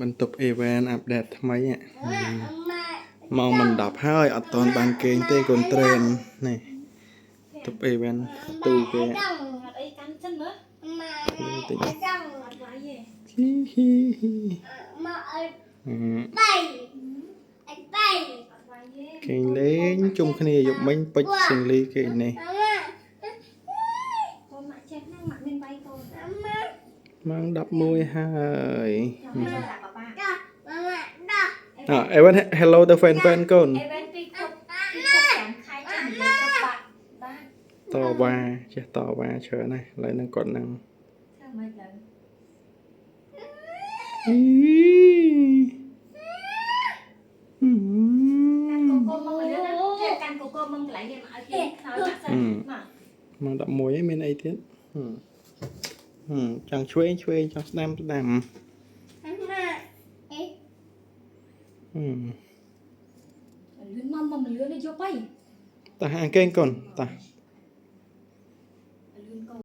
បន្ទប់អេវ៉ាន update ថ្មីហ៎ម៉ោងមិន10ហើយអត់តន់បានគេងទេកូនត្រេននេះបន្ទប់អេវ៉ានទូគេ អត់អីកាន់សិនមើល តិច អត់វាយទេ ហ៊ីហ៊ីហ៊ីហឹម អត់វាយទេ គេងលេងជុំគ្នាយប់មិញពេជ្រសៀងលីគេនេះ កូនម៉ាក់ចេះហ្នឹងម៉ាក់មានវាយកូន ម៉ោង11ហើយ ចាំដាក់ប៉ាប៉ា អអេវ៉ាន hello ទៅ fan fan កូន អេវ៉ានពីគ្រប់ពីគ្រប់5ខែចាំនិយាយទៅបាក់បាន តវ៉ាចេះតវ៉ាច្រើនណាស់ឥឡូវហ្នឹងគាត់នឹង ធ្វើម៉េចឡើយ អីហឹ កាន់ មក កូកូមកលឿនណាចេះកាន់កូកូមកកន្លែងនេះមកឲ្យគេខ្សោយបាក់សិនមក ម៉ោង11ហើយមានអីទៀតហឹមហឹមចង់ឆ្វេងឆ្វេងចង់ស្ដាំស្ដាំហឹម លឿនមកមកលឿនយប់ហើយ តោះអាគេងកូនតោះ